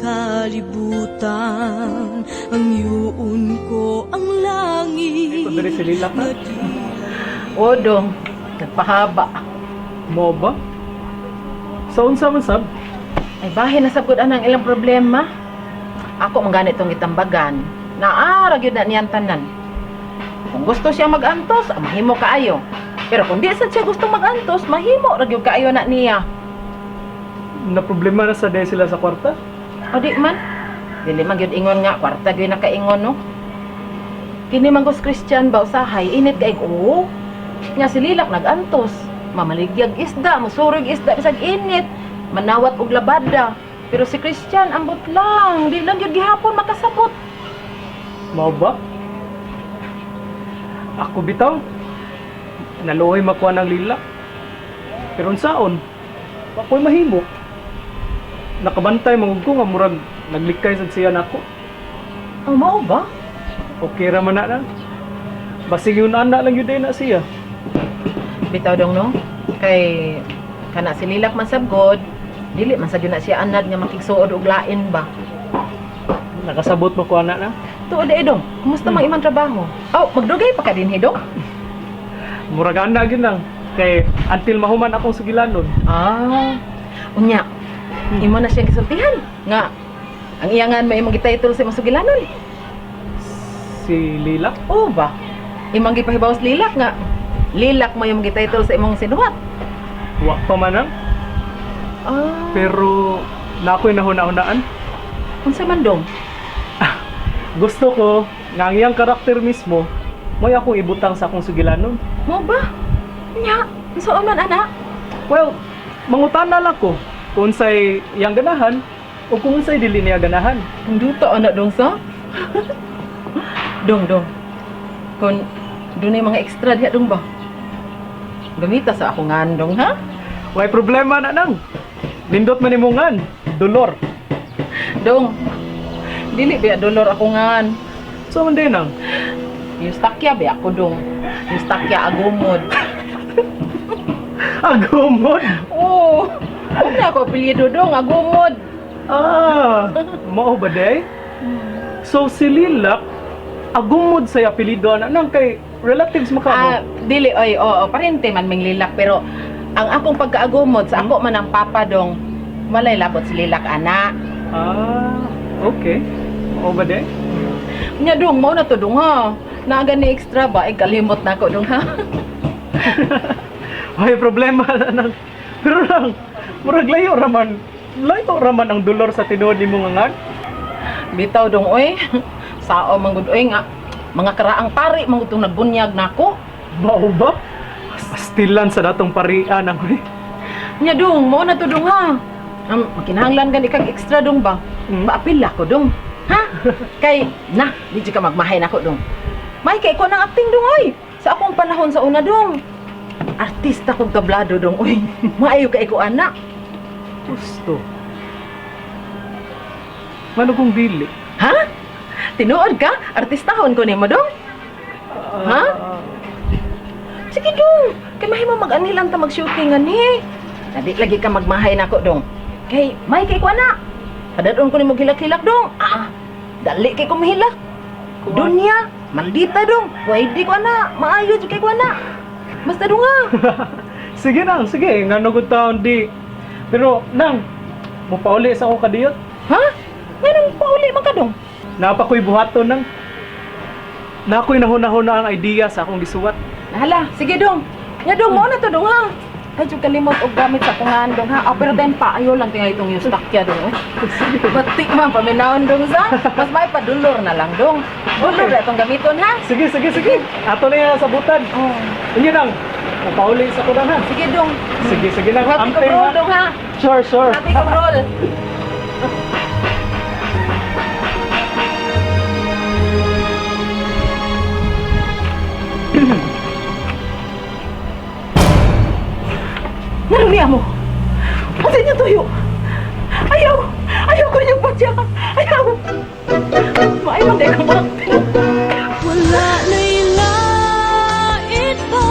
Kalibutan. Ang yuon ko ang langit. Ito diri si Lila ka. Nga di O dong, nagpahaba. Mo ba? Sa unsa man sab? Ay bahin na sabgod anang ilang problema. Ako man gani tong gitambagan. Naa ra gyud na niyang tanan. Kung gusto siya magantos, ah, mahimo kaayo. Pero kung di sad siya gusto magantos, mahimo ra gyud kaayo na niya. Na problema na sa day sila sa kwarta? O di man. Dili man gyud ingon nga kwarta gyud nakaingon, no. Kini man gos Christian ba usahay init kay oo. Nya si Lilak nagantos. Mamaligyag isda, musurog isda bisag init, manawat og labada. Pero si Christian ambot lang, di lang gyud gihapon makasabot. Mao ba? Ako bitaw. Naluoy makuha ng lila. Pero unsaon? Ako'y mahimo. Nakabantay mangud ko nga murag naglikay sad siya nako. Oh, mao ba? Okay ra man na na. Basig yun ana lang yun din na siya. Bitaw dong, no. Kay kana si Lilak man sabgod, dili man sad gyud na siya anad nga makigsuod og lain ba. Nakasabot mo ko ana na. Tuod eh dong, kumusta mang imong trabaho? Oh, magdugay pa ka dinhi dong? Murag ana gyud lang. Kay until mahuman akong sugilanon. Ah. Unya, imo na siyang gisultihan nga ang iyangan may imong gititle sa imong sugilanon. Si Lila. Oo ba? Imong gipahibaw sa Lilak nga Lilak mo yung gititle sa imong sinuhat. Wa pa man ang. Ah, Pero na ako'y nahuna-hunaan. Unsa man dong? Gusto ko nga ang iyang karakter mismo mo'y akong ibutang sa akong sugilanon. Mo ba? Nya, unsa man ana? Well, mangutana lang ko kung unsay iyang ganahan o kung unsay dili niya ganahan. Duta ana dong sa. Dong dong. Kun dunay mga extra diha dong ba? Gamita sa ako ngandong ha? Way problema na nang. Nindot man nimo ngan, dolor. Dong. Dili ba dolor ako ngan. So man din nang. Eustakya ba ako dong? Eustakya agumod. Agumod. Oo. Huwag na ako apelyido dong, agumod. Ah, mao ba day? So si Lilak agumod sa apelyido na nang kay relatives mo ka mo. Ah, dili oy, oo, parente man ming Lilak pero ang akong pagkaagumod sa ako man ang papa dong, walay labot si Lilak ana. Ah, okay. Mao ba day? Nya dong, mao na to dong ha. Naaga ni extra ba, ay kalimot na ako dong ha. Ay problema na nang. Pero lang, murag layo raman. Layo raman ang dolor sa tinuod nimo nga ngan. Bitaw dong oy. Sao man gud oy nga mga karaang pari man gud tong nagbunyag nako. Mao ba? Pastilan sa datong parian ang oy. Nya dong, mao na to dong ha. Makinahanglan gani kag extra dong ba? Paapil ako dong. Ha? Kay na, di jud ka magmahay nako dong. May kay ko nang acting dong oy. Sa akong panahon sa una dong. Artista kog tablado dong oy. Maayo kay ko ana. Gusto. Mano kung dili? Ha? Tinuod ka? Artistahon ko nimo dong? Ha? Ah, Sige dong. Kay mahimo mag-anilang ta mag-shooting ani. Dali lagi ka magmahay nako dong. Kay may kay ko ana. Padadon ko nimo hilak-hilak dong. Ah, dali kay ko mahilak. Dunya, maldita dong. Pwede ko ana, maayo jud kay ko ana. Basta dong ha. Sige nang, sige. Ngano gud taon di. Pero nang, mupauli sa ako kadiyot. Ha? Nganong pauli man ka dong? Napa ko'y buhaton nang. Na ako'y nahuna-huna ang idea sa akong gisuwat. Hala, sige dong. Nya dong, mo na to dong ha. Ay, jud kalimot og gamit sa kungan dong ha. Ah, pero then pa ayo lang tingali itong Eustakya dong. Eh. Batik man paminawon dong sa. Mas may padulor na lang dong. Dulor na itong gamiton ha. Sige, sige, sige. Ato na yan sa butan. Oh. Inyo nang, mupauli sa ko nang ha. Sige dong. Sige, sige nang. Hati kong Amping roll ha. dong ha. Sure, sure. Hati kong roll. Narumiya mo. Ang inyo tuyo. Ayaw! Ayaw ko niyong patya! Ayaw! Maayo man dahil kumakti. Wala na'y lait pa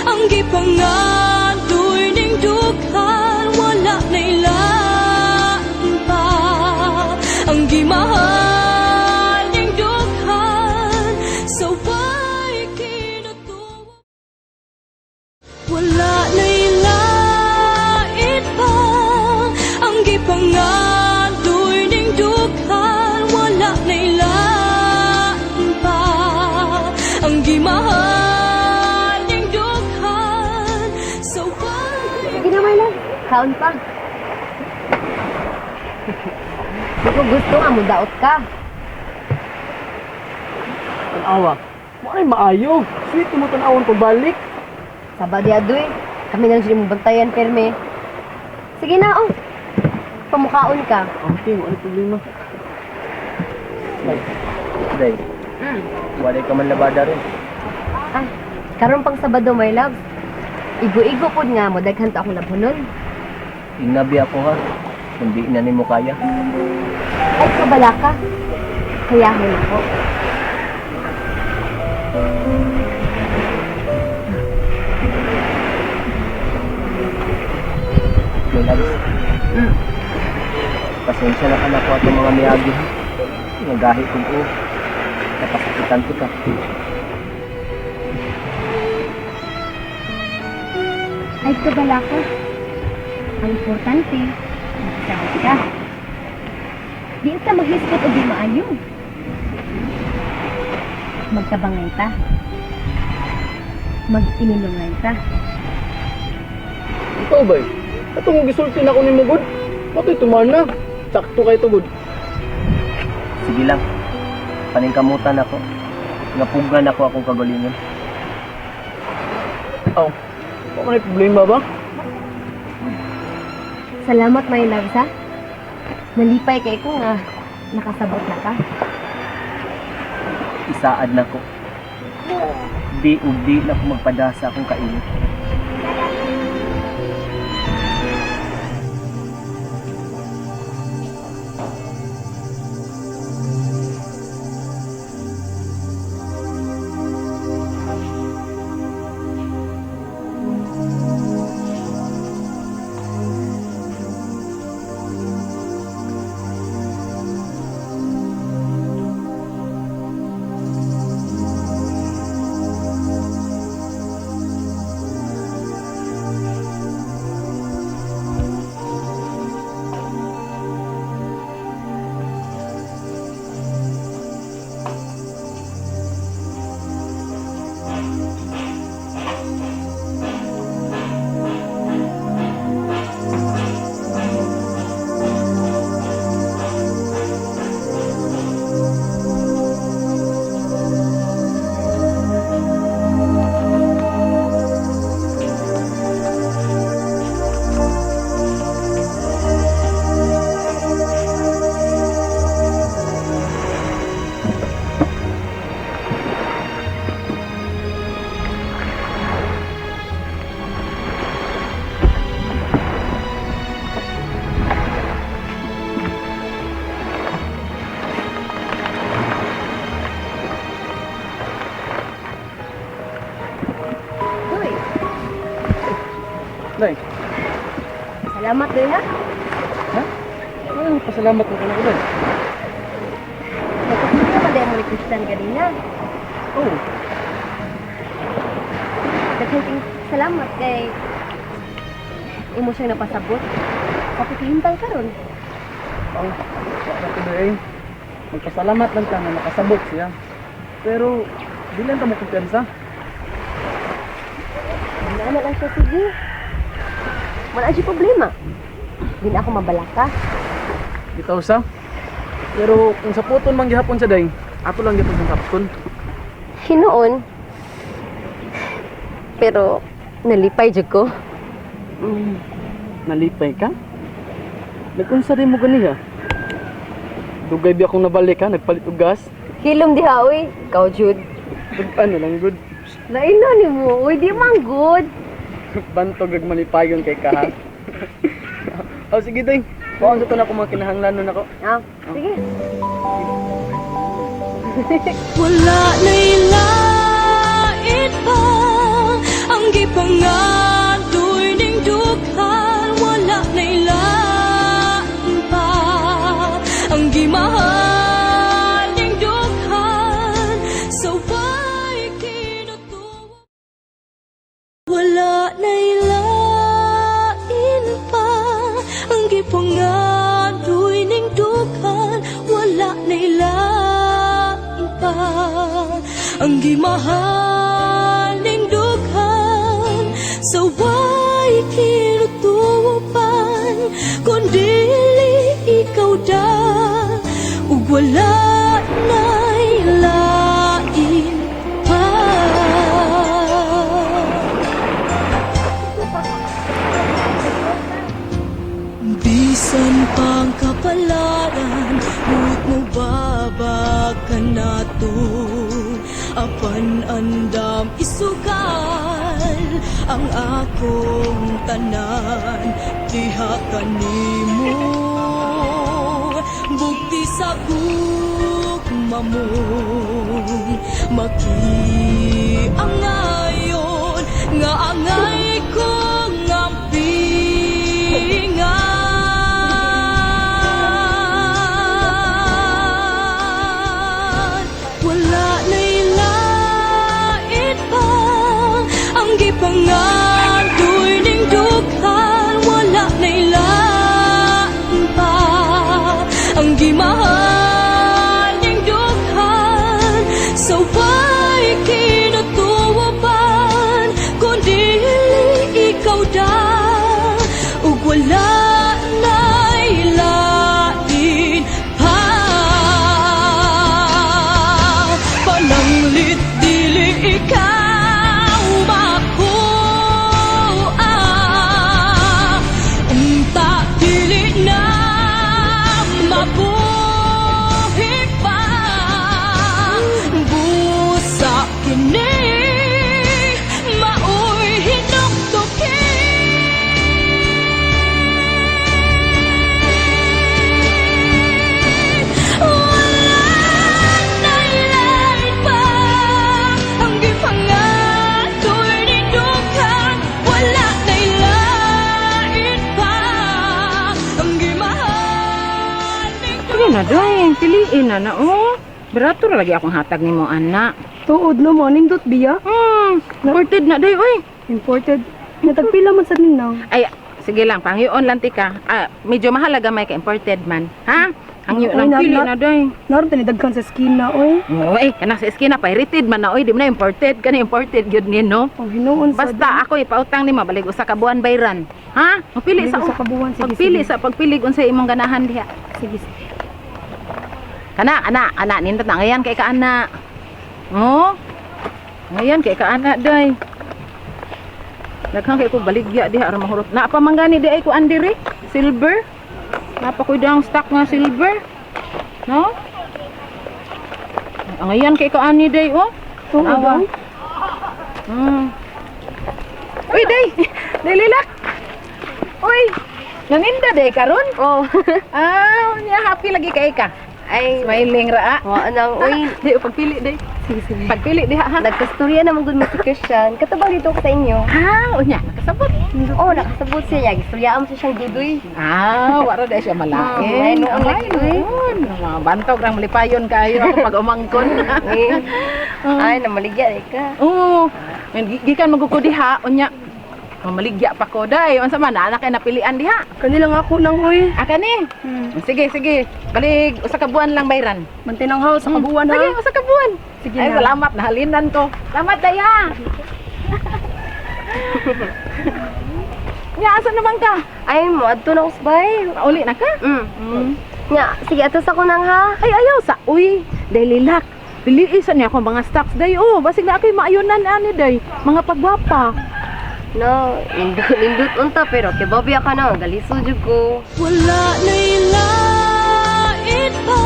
ang gipangandoy ning dughan. Wala na'y lait. Kaon pa. Di ko gusto nga mudaot ka. Tanawa. Mo ay maayo. Sweet mo tanawon pagbalik. Saba di adoy. Kami na lang sila mong bantayan, perme. Sige na, oh. Pamukhaon ka. Okay, wala problema. Day, walay ka man labada ron. Ah, karon pang Sabado, my love. Igo-igo pod nga mo daghan ta akong labhonon. Ingnabi ako ha. Kundi na nimo kaya. Ay, kabala ka. Kayahon ako. My loves. Pasensya na ka na ko atong mga miyagi ha. Nagahi kong o. Napasakitan ko ka. Ay, kabala ka. Ang importante, makasabot ka. Di ta maghisgot o di maayo. Magtabangay ta. Mag-ininungay ta. Ikaw ba? Atong gisulti na ko nimo gud. Patoy tuman na. Sakto kay tugod. Sige lang. Paningkamutan ako. Ngapugan ako akong kagalingon. Aw. Wa man ay problema ba? Salamat, my loves, ha? Nalipay kay ko nga nakasabot na ka. Isaad na ko. Di ug di na ko magpadasa akong kainit. Doy, Day. salamat, Doy, ha? Ha? Ano pasalamat mo ko day. Nagpapili naman dahil mo ni Christian ganina. Oh, Daghang salamat kay imo siyang napasabot. Kapi kahintang karon. Aw, wala ko day. Magpasalamat lang ka nga nakasabot siya. Pero di lang ta mo kumpiyansa. Wala na lang siya, sige. Wala siya problema. Di na ako mabalaka. Bitaw sa. Pero kung sa puton man gihapon sa day, ato lang gihapon sa sapton. Hinuon. Pero nalipay jud ko. Nalipay ka? Nag-unsa rin mo ganiha? Dugay bi akong nabalik ha, nagpalit og gas. Hilom diha oy, ikaw jud. Ano lang good. Lain na nimo, oy di man good. Bantog ug malipayon kay ka ha. Oh, sige day. Kuan sa to na ako mga kinahanglanon nako. Ah, sige. Wala na'y lait pa ang gipangadoy ning dughan. Wala na'y lain pa ang gimahal ning dughan. Sa way kinutuwa. Wala na'y lain pa ang gipangadoy ning dughan. Wala na'y lain pa ang gimahal ning dughan. Sa way kinutuwa pa. Apan andam isugal ang akong tanan diha kanimo, bugti sa gugma mo makiangayon nga angay kong ampingan. Wala na'y lain pa ang gipangandoy ning dughan. Wala na'y lain pa ang gimahal ning dughan. Sa way kinutuoban kundi ikaw da, ug wala na'y lain pa. Pananglit dili ikaw makuha, unta dili na mabuhi pa. Busa kini maoy hinuktukin. Wala na'y lain pa ang gipangandoy ning dughan. Wala na'y lain pa ang gimahal ning Sige na, day. Piliin na na, oh. Barato ra lagi akong hatag nimo, anak. Tuod no mo, nindot biya. Imported na, day, oy. Imported. Natagpila man sa ninang. Ay, sige lang, pangyoon lang tika. Ah, medyo mahalaga may ka-imported man. Ha? Hangyo Oy, lang, pili na, day. Naroon tani daghan sa skin na, oy. Oo, eh, kanang sa eskina, pirated man na, oy. Di mo na imported. Kani imported, yun ni, no? Oh, hinuon sa Basta ako ipautang nimo balig usa ka buwan bayran. Ha? Magpili sa Sa kabuwan, sige. Pagpili Sige. sa pagpili unsa imong ganahan diha. Sige, sige. Kana ana ana nindot na ngayan kay ka ana. Oh. Ngayan kay ka ana day. Daghan kay ko baligya diha aron mahurot. Naa pa man gani di ay kuan diri, silver. Napa koy dang stock nga silver. No? Ngayan kay ka ani day oh. Tuod, Awa. oy. Uy, day! Day, lilak! Uy! Naninda day karon? Oh. Ah, niya happy lagi kay ka. Ay, Smiling ra ah. wa nang uy. Di pagpili day. Sige, sige. Pagpili diha ha. Nagkastorya naman gud mo si Christian. Katabang dito ko sa inyo. Ah, unya nakasabot. Oh, nakasabot siya niya. Gistoryaan mo siya siyang dudoy. Ah, wala day siya malain. Ay, noon Ay, lagi, uy. noon. Mga bantog rang malipayon kayo ako pag umangkon. Eh. Ay, namaligya eh ka. Oo. Men gikan maguko diha unya. Mamaligya pa ko day. Unsa man na kay napilian diha? Kanila nga ako nang, oy. Ah, kani. Sige, sige. Balig usa ka buwan lang bayran. Mantinang house sa kabuwan, ha? Sige, usa ka buwan. Sige Ay, na. salamat. Nahalinan ko. Salamat, Daya. Nya, asa naman ka? Ay, mo adto na ko sa bahay. Pauli na ka? Nya, sige atos ako nang ha. Ay, ayaw sa. Uy, dahil lilak. Piliisan niya akong mga stocks day. Oh, basig na ako'y maayunan ani day. Mga pagwapa. No, nindot nindot unta pero kay Bobby ka na, galiso jud ko. Wala na'y lain pa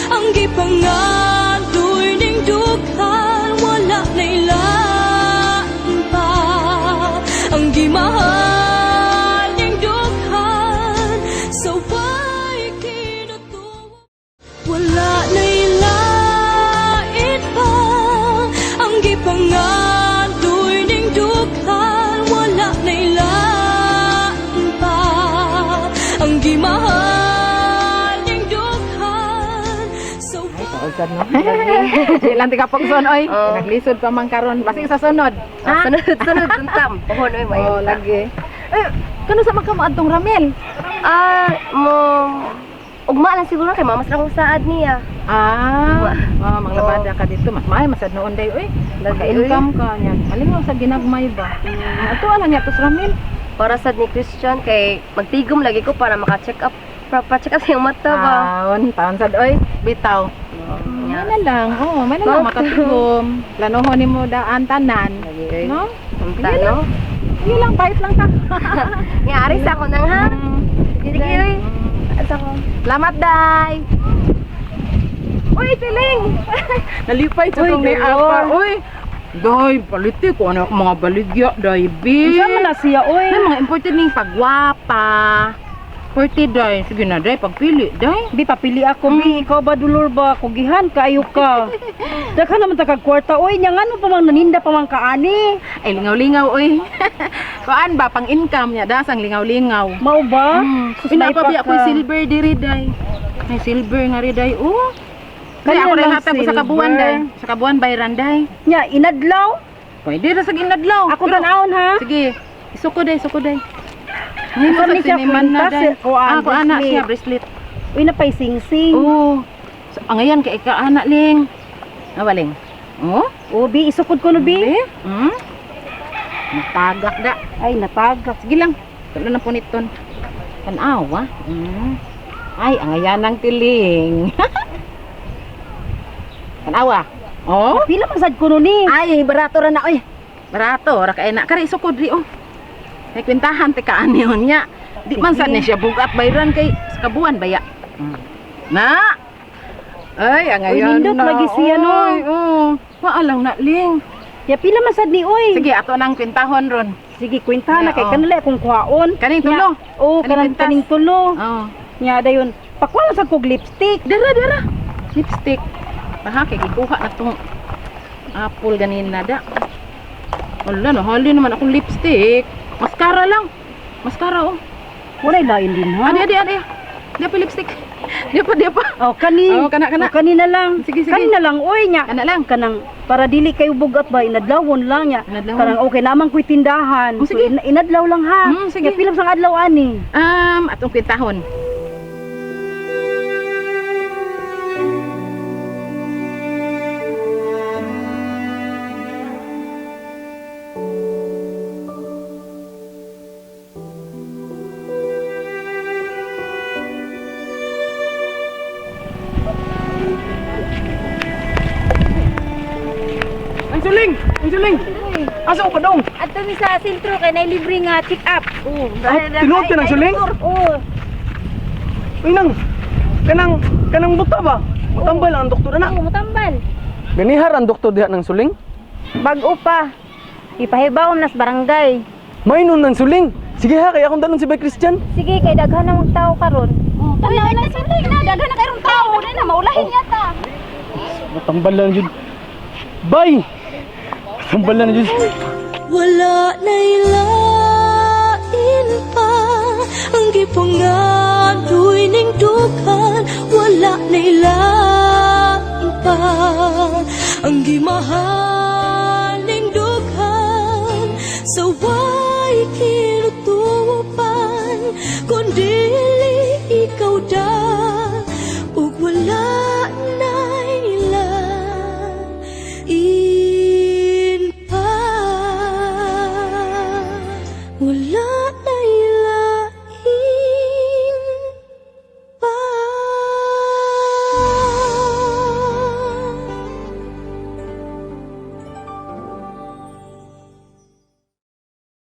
ang gipangandoy ning dughan. Wala na'y lain pa ang gimahal ning dughan. Sa way kinutuo. Wala na'y lain pa ang gipangandoy ning dughan. Wala na'y lain pa ang gimahal ning dughan. Sa Taod no. Di lang tika pugson oy. Oo. Naglisod pa man karon. Basig sa sunod. Ah, sunod sunod unta. Pohon oy mayo. Oh, lagi. Eh, kano sa magkamaadtong Ramel? Ah, mo ugma lang siguro kay mamas lang kong saad niya. Ah, oh, manglabada ka dito. Mas maayo masad noon day oy. Lagi, Maka-income ka niya. Malingaw sa ginagmay ba? Ato ala niya to sa Ramil. Para sad ni Christian kay magtigom lagi ko para maka-check up para check up sa iyong mata ba. Taon, taon sad oy. Bitaw. May na lang. Oh, may na lang makatigom. Planohon nimo daan tanan. Lagi, oy. No? Unta Sige no. Sige lang, bait lang ka. Nga ari sa ako nang ha. Sige, Sige day. oy. Asa ko. Salamat, day. Uy, Tiling! Nalipay sa kong ni Apa. Uy! Day, paliti ko ano akong mga baligya, day, bi. Unsa man na siya oy? May mga important ning pagwapa. Forty, day. Sige na, day. Pagpili, day. Bi papili ako bi, ikaw ba Dolor ba kugihan kaayo ka. Daghan naman ta kag kwarta oy, nya ngano pa mang naninda pa man kaani. Ay, lingaw-lingaw, uy. Kuan ba, pang income niya, dasang lingaw-lingaw. Mao ba? Mm. Sus, Uy, napa naipa biya ka. ko'y silver diri, day. May silver nga ri, day. Oh. Kani Kaya ako rin lang hatag ko sa kabuan, silver. day. Sa kabuan, bayran, day. Nya inadlaw. Pwede ra sa inadlaw. Ako tan-awon ha. Sige. Isuko day, isuko day. Ano Ngayon ni sa siya, siniman na kwintas, day. eh, kuan, Ah, kuan na bracelet. siya, bracelet. Uy napay singsing. Oo. So, ang ngayon kay ika anak ling. Awaling. Oh? O bi isukod ko no bi. Hmm? Matagak da. Ay natagak. Sige lang. Tulo na puniton. Tanawa. Ay, ang ayan ng tiling. Tanawa. Oh? Pila man sad kuno ni? Ay, barato ra na oy. Barato ra kay na kari sukod ri oh. Kay kwentahan ti kaaniyon niya. Di man sad ni siya bugat bayran kay sa kabuan baya. Na. Ay, ang Uy, ayan nindot na. lagi siya, no? Oy, oo. Maalang na ling. Ya pila man sad ni oy. Sige, ato nang kwentahon ron. Sige kwentahan na Yeah, kay oh. kanila akong kuhaon. Kaning tulo. Oh, Kaning kanang kwintas. kaning tulo. Oh. Nya dayon. Pakuha lang sad kog lipstick. Dara, dara. Lipstick. Baha kay gikuha na tong apple ganin na da. Wala no, hali naman akong lipstick. Mascara lang. Mascara oh. Walay lain din ha. Adi, adi, adi. Di pa lipstick. Di pa, di pa. Oh, kani. Oh, kana, kana. Oh, kani na lang. Sige, sige. Kani na lang oy nya. Kana lang. Kanang para dili kayo bugat ba inadlawon lang nya. Inadlawon. Kanang okay naman ko'y tindahan. Oh, sige. So, inadlaw lang ha. Sige. Nya pila sang adlaw ani? Atong kwentahon. Ang suling! Ang suling! Asa ko padong? Adto mi sa sentro kay nay libre nga check up. Oo. Ah, tinuod ka ng suling? Oo. Uy nang, kanang buta ba? Matambal ang doktor na. Oo, mutambal. Ganihar ang doktor diha ng suling? Bag-o pa. Ipahibaw nas barangay. May nun ng suling. Sige ha, kaya akong dalon si Bay Christian. Sige, kay daghan na mong tao karon. Uy, ay na suling na daghan na kayong tao na na maulahin yata. Matambal lang jud. Bay! Matambal lang jud. Wala na'y lain pa ang gipangandoy ning dughan. Wala na'y lain pa ang gimahal.